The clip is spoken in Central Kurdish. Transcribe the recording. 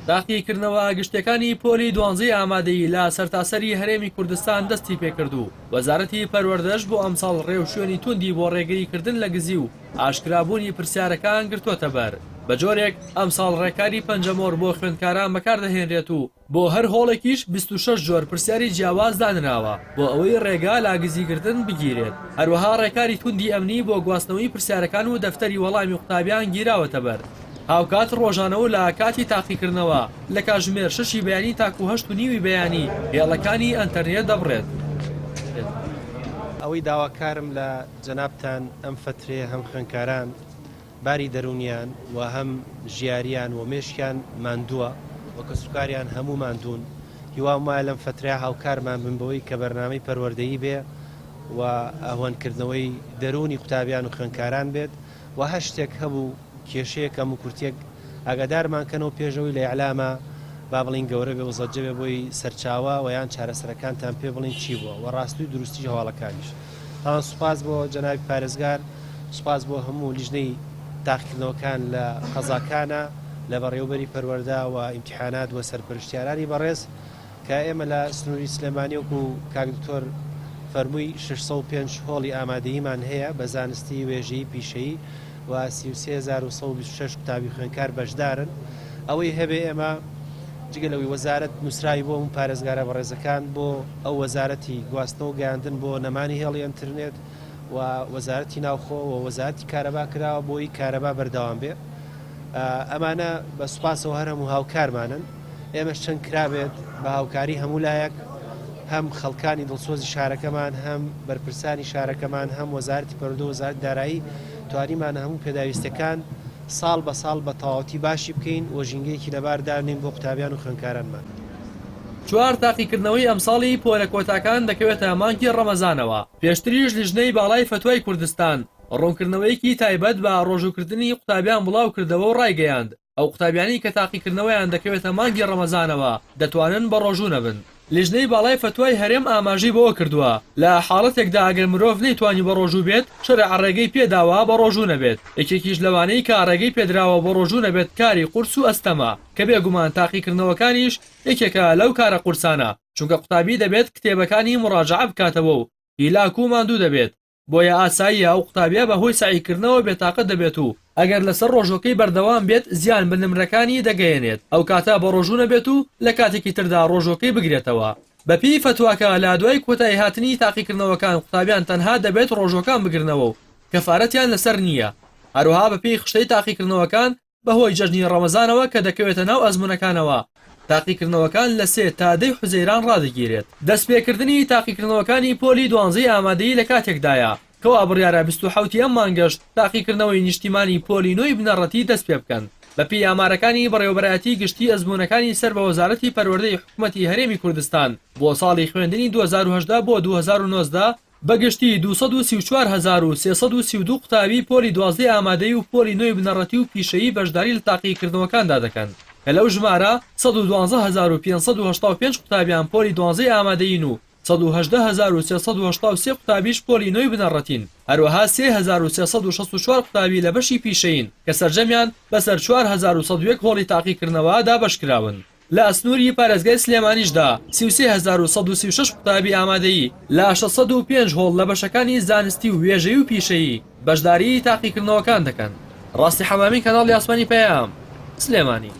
تاقیکردنەوە گشتیەکانی پۆلی دوانزەی ئامادەیی لە سەرتاسەری هەرێمی کوردستان دەستی پێکرد و وەزارەتی پەروەردەش بۆ ئەمساڵ ڕێوشوێنی توندی بۆ ڕێگریکردن لە گزی و ئاشکرابوونی پرسیارەکان گرتووەتەبەر، بەجۆرێک ئەمساڵ ڕێکاری پەنجەمۆر بۆ خوێندکاران بەکاردەهێنرێت و بۆ هەر هۆڵێکیش 26 جۆر پرسیاری جیاواز دانراوە بۆ ئەوەی ڕێگا لە گزیگرتن بگیرێت، هەروەها ڕێکاری توندی ئەمنی بۆ گواستنەوەی پرسیارەکان و دەفتەری وەڵامی قوتابیان گیراوەتەبەر. هاوکات ڕۆژانە و لە کاتی تاقیکردنەوە لە کاتژمێر شەشی بەیانی تاکو هەشت و نیوی بەیانی هێڵەکانی ئەنتەرنێت دەبڕێت. ئەوەی داواکارم لە جەنابتان ئەم فەترەیە هەم خوێندکاران باری دەروونیان و هەم ژیاریان و مێشکیان ماندووە و کەسوکاریان هەموو ماندوون هیوام وایە لەم فەترەیە هاوکارمان بن بەوەی کە بەرنامەی پەروەردەیی بێ و ئەهوەنکردنەوەی دەروونی قوتابیان و خوێندکاران بێت و هەر شتێک هەبوو کێشەیەک کەموکورتیەک ئاگادارمان کەنەوە پێش ئەوەی لە ئیعلاما با بڵێین گەورە بێ و زەجە بێ بۆی سەرچاوە و یان چارەسەرەکانتان پێ بڵێین چی بووە و ڕاستی و دروستی هەواڵەکانیش. تاوان سوپاس بۆ جەنابی پارێزگار، سوپاس بۆ هەموو لیژنەی تاقیکردنەوەکان لە قەزاکانا، لە بەڕێوەبەری پەروەردە و ئیمتیحانات و سەرپەرشتیارانی بەڕێز. کە ئێمە لە سنووری سلێمانی وەکو کاک دکتۆر فەرمووی 605 هۆڵی ئامادەییمان هەیە بە زانستی، وێژەیی، پیشەیی و 33126 قوتابی خوێندکار بەشدارن. ئەوەی هەبێ ئێمە جگە لەوەی وەزارەت نووسراوی بۆ هەموو پارێزگارە بەڕێزەکان بۆ ئەو وەزارەتی گواستنەوە و گەیاندن بۆ نەمانی هێڵی ئەنترنێت و وەزارەتی ناوخۆ و وەزارەتی کارەبا کراوە بۆی کارەبا بەردەوام بێ. ئەمانە بە سوپاسەوە هەر هەموو هاوکارمانن. ئێمەش چەند کرابێت بە هاوکاری هەموو لایەک هەم خەڵکانی دڵسۆزی شارەکەمان هەم بەرپرسانی شارەکەمان هەم وەزارەتی پەروەردە و وەزارەتی دارایی توانیمانە هەموو پێداویستیەکان ساڵ بە ساڵ بە تەواوەتی باشی بکەین و ژینگەیەکی لەبار دابنێین بۆ قوتابیان و خوێندکارانمان. چوار تاقیکردنەوەی ئەمساڵی پۆلە کۆتاکان دەکەوێتە مانگی ڕەمەزانەوە، پێشتریش لیژنەی باڵای فەتوای کوردستان ڕوونکردنەوەیەکی تایبەت بە ڕۆژووکردنی قوتابیان بڵاوکردەوە و ڕایگەیاند، ئەو قوتابیانەی کە تاقیکردنەوەیان دەکەوێتە مانگی ڕەمەزانەوە دەتوانن بەڕۆژوو نەبن. لیژنەی باڵای فەتوای هەرێم ئاماژەی بەوە کردووە، لە حاڵەتێکدا ئەگەر مرۆڤ نەیتوانی بەڕۆژوو بێت، شەرع ڕێگەی پێداوە بەڕۆژوو نەبێت، یەکێکیش لەوانەی کە ڕێگەی پێدراوە بەڕۆژوو نەبێت کاری قورس و ئەستەمە، کە بێگومان تاقیکردنەوەکانیش یەکێکە لەو کارە قورسانە، چونکە قوتابی دەبێت کتێبەکانی موڕاجەعە بکاتەوە و هیلاک و ماندوو دەبێت، بۆیە ئاساییە ئەو قوتابیە بە هۆی سەعیکردنەوە بێتاقەت دەبێت و ئەگەر لەسەر ڕۆژوەکەی بەردەوام بێت زیان بە نمرەکانی دەگەیەنێت ئەو کاتە بەڕۆژوو نەبێت و لە کاتێکی تردا ڕۆژوەکەی بگرێتەوە. بە پێی فەتواکە لە دوای کۆتایی هاتنی تاقیکردنەوەکان قوتابیان تەنها دەبێت ڕۆژوەکان بگرنەوە و کەفارەتیان لەسەر نییە هەروەها بە پێی خشتەی تاقیکردنەوەکان بەهۆی جەژنی ڕەمەزانەوە کە دەکەوێتە ناو ئەزموونەکانەوە، تاقیکردنەوەکان لە سێ تا دەی حوزەیران ڕادەگیرێت. دەستپێکردنی تاقیکردنەوەکانی پۆلی دوانزەی ئامادەیی لە کاتێکدایە، کەوا بڕیارە 27 ی ئەم مانگەش تاقیکردنەوەی نیشتیمانی پۆلی نۆی بنەڕەتی دەستپێبکەن. بەپێی ئامارەکانی بەڕێوەبەرایەتی گشتی ئەزموونەکانی سەر بە وەزارەتی پەروەردەی حکومەتی هەرێمی کوردستان بۆ ساڵی خوێندنی 2018 بۆ 2019، بە گشتی 234332 قوتابی پۆلی دوازدەی ئامادەیی و پۆلی نۆی بنەڕەتی و پیشەیی بەشداری لە تاقیکردنەوەکاندا دەکەن کە لەو ژمارە 111585 قوتابیان پۆلی دوانزەی ئامادەیین و 118383 قوتابیش پۆلی نۆی بنەڕەتین هەروەها 3364 قوتابی لە بەشی پیشەیین کە سەرجەمیان بەسەر 4101 هۆڵی تاقیکردنەوە دابەشکراون. لە سنووری پارێزگای سلێمانیشدا 33136 قوتابی ئامادەیی لە 605 هۆڵ لە بەشەکانی زانستی و وێژەیی و پیشەیی بەشداریی تاقیکردنەوەکان دەکەن. ڕاستی حەمامین کەناڵی ئاسمانی پەیام، سلێمانی.